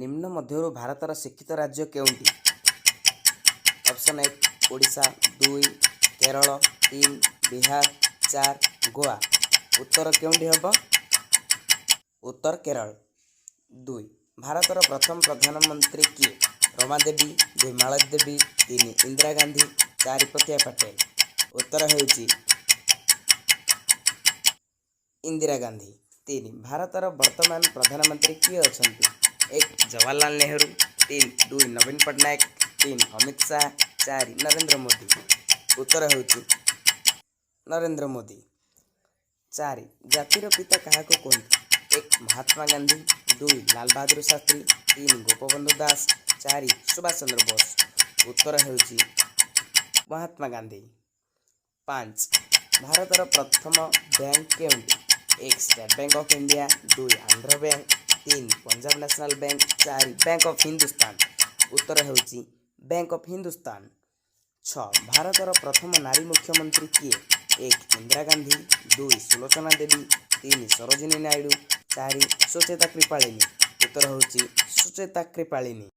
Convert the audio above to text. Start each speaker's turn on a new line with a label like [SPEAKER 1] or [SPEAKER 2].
[SPEAKER 1] ନିମ୍ନ ମଧ୍ୟରୁ ଭାରତର ଶିକ୍ଷିତ ରାଜ୍ୟ କେଉଁଟି? ଅପସନ୍ 1 ଓଡ଼ିଶା, 2 କେରଳ, 3 ବିହାର, 4 ଗୋଆ। ଉତ୍ତର କେଉଁଟି ହେବ? ଉତ୍ତର କେରଳ। 2, ଭାରତର ପ୍ରଥମ ପ୍ରଧାନମନ୍ତ୍ରୀ କିଏ? ରମାଦେବୀ, 2 ମାଳତୀ ଦେବୀ, 3 ଇନ୍ଦିରା ଗାନ୍ଧୀ, 4 ପ୍ରତିଭା ପାଟିଲ। ଉତ୍ତର ହେଉଛି ଇନ୍ଦିରା ଗାନ୍ଧୀ। 3, ଭାରତର ବର୍ତ୍ତମାନ ପ୍ରଧାନମନ୍ତ୍ରୀ କିଏ ଅଛନ୍ତି? 1 ଜବାହରଲାଲ ନେହେରୁ, 2 ନବୀନ ପଟ୍ଟନାୟକ, 3 ଅମିତ ଶାହା, 4 ନରେନ୍ଦ୍ର ମୋଦି। ଉତ୍ତର ହେଉଛି ନରେନ୍ଦ୍ର ମୋଦି। 4, ଜାତିର ପିତା କାହାକୁ କୁହନ୍ତି? 1 ମହାତ୍ମା ଗାନ୍ଧୀ, 2 ଲାଲ ବାହାଦୁର ଶାସ୍ତ୍ରୀ, 3 ଗୋପବନ୍ଧୁ ଦାସ, 4 ସୁଭାଷ ଚନ୍ଦ୍ର ବୋଷ। ଉତ୍ତର ହେଉଛି ମହାତ୍ମା ଗାନ୍ଧୀ। 5, ଭାରତର ପ୍ରଥମ ବ୍ୟାଙ୍କ କେଉଁଟି? 1 state bank of India, 2 Andhra bank, 3 Punjab national bank, 4 bank of Hindustan. ଉତ୍ତର ହେଉଛି ବ୍ୟାଙ୍କ ଅଫ୍ ହିନ୍ଦୁସ୍ତାନ। 6, ଭାରତର ପ୍ରଥମ ନାରୀ ମୁଖ୍ୟମନ୍ତ୍ରୀ କିଏ? 1 ଇନ୍ଦିରା ଗାନ୍ଧୀ, 2 ସୁଲୋଚନା ଦେବୀ, 3 ସରୋଜିନୀ ନାଇଡୁ, 4 ସୁଚେତା କୃପାଳିନୀ। ଉତ୍ତର ହେଉଛି ସୁଚେତା କୃପାଳିନୀ।